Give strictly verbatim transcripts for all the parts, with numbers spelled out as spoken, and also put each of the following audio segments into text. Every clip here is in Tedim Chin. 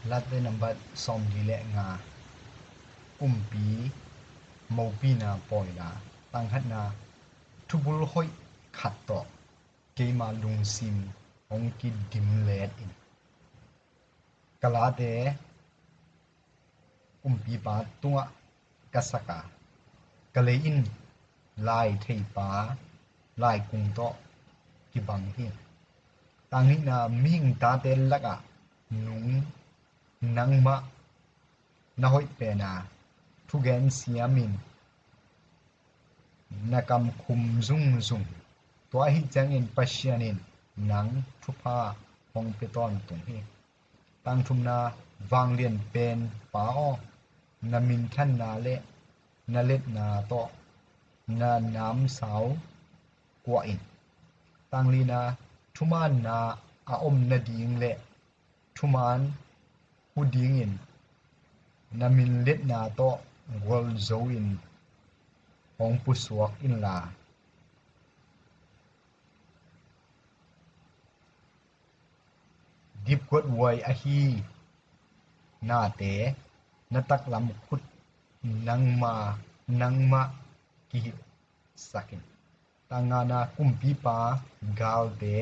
Late nambat sawmli le nga. Kumpi mopina pawila. Tangkhatna, thubul hoih khat tawh keima lungsim hong kidim let in, ka late kumpipa tungah ka sak a, ka lei in lai theipa laikung tawh kibang hi. Tangnihna, mihing tate lakah nung nangmah na hoih pen a, thugen siamin na kam khum zungzung. Tua ahih ciangin Pasian in nang thupha hong pia tawntung hi. Tangthumna, vanglian pen Pa aw, na minthanna le na letna tawh na namsau kuah in. Tanglina, thumaanna a om nading le thumaan hu dingin na minletna tawh gualzo in hong pusuak inla, dipkuat huai ahi nate na taklam khut nangma, nangmah kihilhsak in. Tangngana, kumpipa galte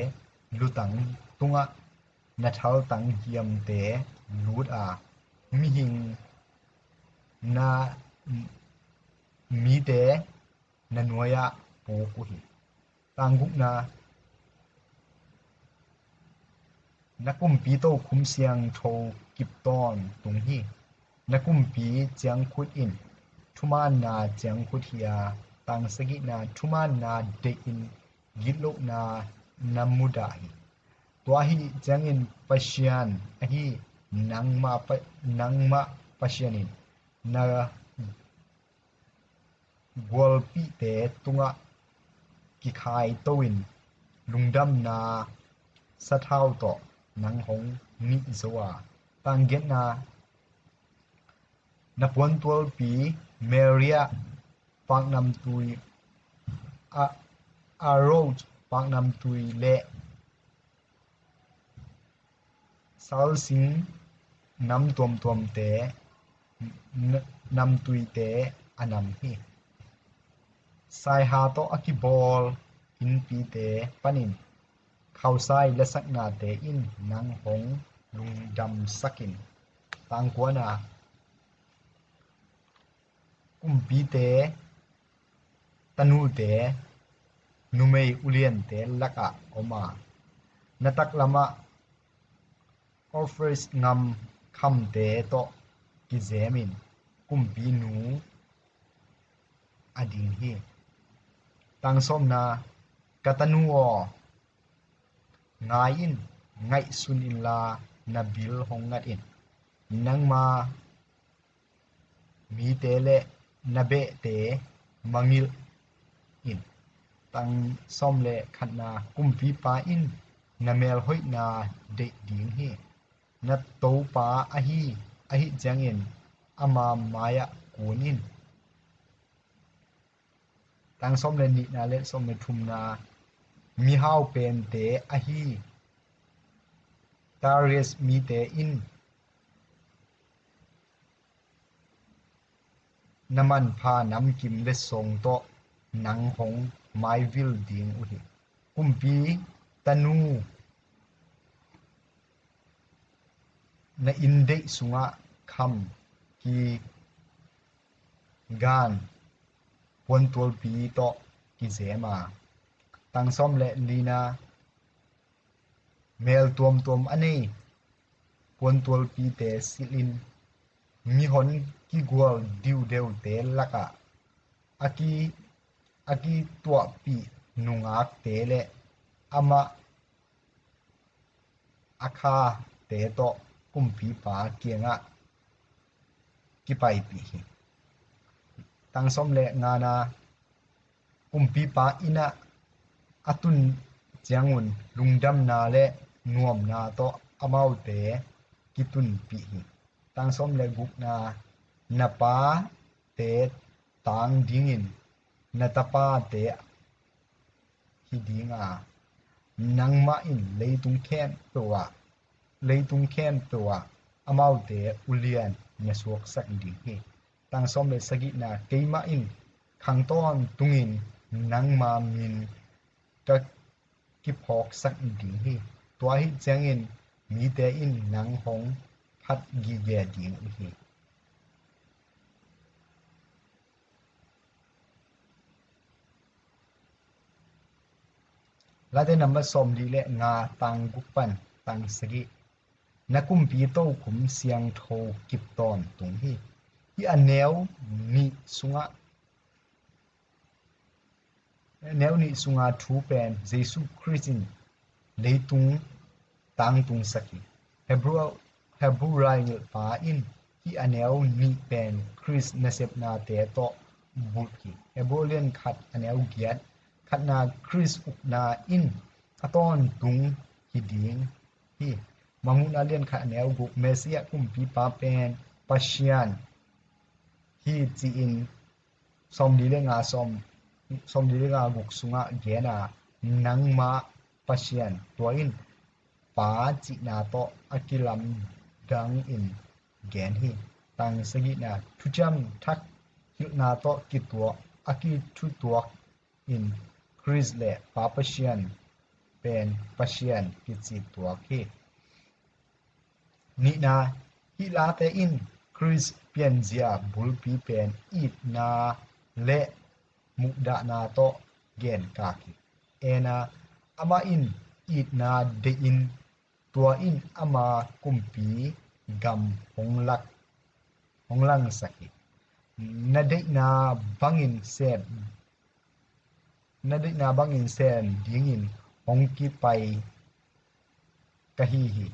lutang tungah na thaltang hiamte lut a, mihing na mite na nuai-ah puk uh hi. Tanggukna, na kumpi tokhom siangtho kip tawntung hi. Na kumpi ciangkhut in thumaanna ciangkhut hi a, tangsagihna, thumaanna deih in gitlohna na mudah hi. Tua ahih ciangin Pasian ahi nangmah Pa-, nangmah Pasian in na gualpihte tungah kikhaito in lungdamna sathau tawh nang hong nih zo a. Tanggiatna, na puantualpi Mary ah paknamtui, a, Arot paknamtui le salsing nam tuamtuamte, n-, namtuite a nam hi. Saiha tawh a kibawl innpite panin khausai lasaknate in nang hong lungdamsak in. Tangkuana, kumpite tanute numei uliante lakah om a, na taklamah Ofir ngam khamte tawh kizemin kumpinu a ding hi. Tangsawmna, ka tanu aw, ngai in, ngaihsun inla na bil hong ngat in. Nangma mite le na behte mangngilh in. Tangsawm le khatna, kumpipa in na melhoihna deih ding hi. Na topa ahi, ahih ciangin ama mai-ah kun in. Tangsawm le nihna le sawm le thumna, mihau pente ahi Tares mite in na manpha namkim le song tawh nang hong maivil ding uh hi. Kumpi tanu na inn deih sungah kham kigan puantualpi tawh kizem a, tangsawm le lina, mel tuamtuam a nei puantualpite silhin mihon kigual diudeute lakah a ki, a kituahpih nungakte le amah a khate tawh kumpipa kiangah kipaipih hi. Tangsawm le ngana, kumpipa innah a tun ciangun lungdamna le nuamna tawh amaute kitunpih hi. Tangsawm le gukna, na pate tang dingin na tapate hi ding a, nangmah in leitung khempeuh ah, leitung khempeuh ah amaute ulian na suaksak ding hi. Tang sawm le sagihna, keimah in khang tawntungin nangma min ka kiphawksak ding hi. Tua ahih ciangin mite in nang hong phat gige ding uh hi. Late nambat sawmli le nga, tang guk pan tang sagih. Na kumpi tokhom siangtho kip tawntung hi. Hih a neu nih sungah, neu nih sunga thu pen Jesu Khrist in leitung tangtungsak hi. Hebrew, Hebrew raihngilhpa in hih a neu nih pen Khrist nasepnate tawh bulh hi. Hebrew lian khat a neu giat, khatna, Khrist ukna in a tawntung hi ding hi. Mangmuhna lian khat a neu guk, Messiah kumpipa pen Pasian hi ci-in sawmli le nga, sawm, sawmli le nga guk sungah gen a, nangmah Pasian, tua in Pa cihna tawh a kilamdang in gen hi. Tang sagihna, thuciam thak hilhna tawh kituak, a kithutuak in Khrist le Pa Pasian pen Pasian kici tuak hi. Nihna, hih late in Khrist pianzia bulpi pen itna le muhdahna tawh genkak hi. Ena, amah in itna deihin, tua in ama kumpi gam hong lak, hong langsak hi. Na deihna bangin sem, na deihna bangin sem dingin hong kipai ka hi hi,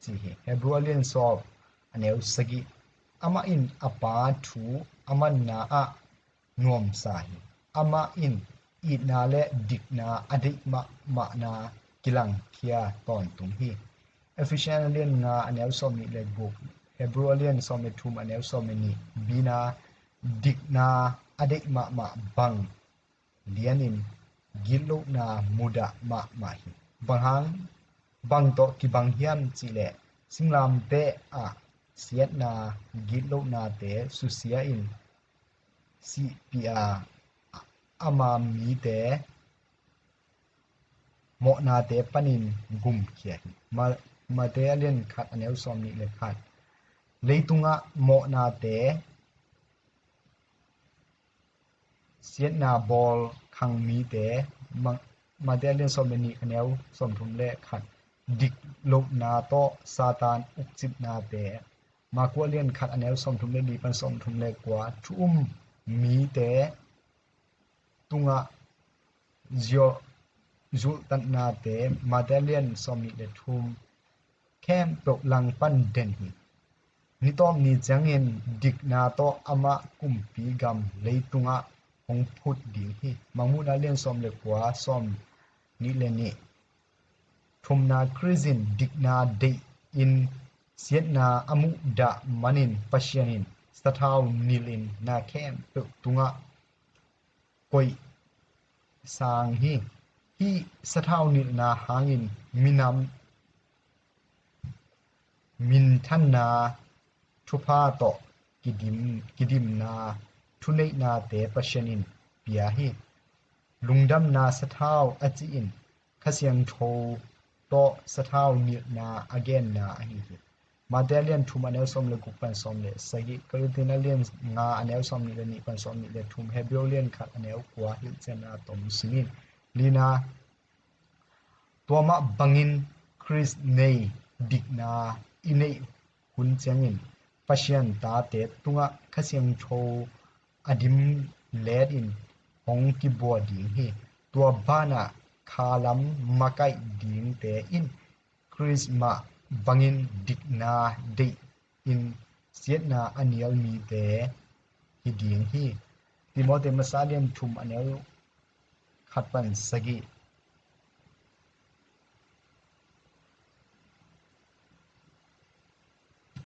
ci hi. Hebrew a lian sawm a neu sagih. Amah in a Pa thu a manna ah nuamsa hi. Amah in itna le dikna a deih mahmahna kilangkhia tawntung hi. Ephesians a lian nga a neu sawm nih le guk, Hebrew a lian sawm le thum a neu sawm le nih. Bina, dikna a deih mahmah bang lianin gitlohna mudah mahmah hi. Bang hang, bang tawh kibang hiam cihleh, singlamteh ah siatna gitlohnate susia in sihpih a, ama mite mawhnate panin gumkhia hi. Ma-, Mate a lian khat a neu sawm nih le khat. Leitungah mawhnate siatna bawl khang mite, Ma-, Mate a lian sawm le nih a neu sawm thum le khat. Dik lohna tawh Satan ukcipnate, Marku a lian khat a neu sawm thum le li pan sawm thum le kua. Thu um mite tungah ziawh zulhtatnate, Mate a lian sawm nih le thum, khempeuh langpan den hi. Ni tawp ni ciangin dikna tawh amah kumpi gam leitungah hong phut ding hi. Mangmuhna lian sawm le kua, sawm nih le nih. Thumna, Khrist in dikna deih in siatna a muhdah manin Pasian in sathau nilh in na khempeuh tungah koih sang hi. Hih sathau nilhna hangin minam minthanna thupha tawh kidim, kidimna thuneihnate Pasian in pia hi. Lungdamna sathau a cih in Kha Siangtho tawh sathau nilhna a genna ahi hi. Mate a lian thum a neu sawm le guk pan sawm le sagih, Korinth a lian nga a neu sawm nih le nih pan sawm nih le thum, Hebrew lian khat a neu kua hilhcianna tom sungin. Lina, tua mah bangin Khrist nei dikna i neih hun ciangin Pasian tate tungah Kha Siangtho a dim letin hong kibua ding hi. Tua banah khalam makaih dingte in Khrist mah bangin dikna deih in siatna a nial mite hi ding hi. Timoti masa lian thum a neu khat pan sagih,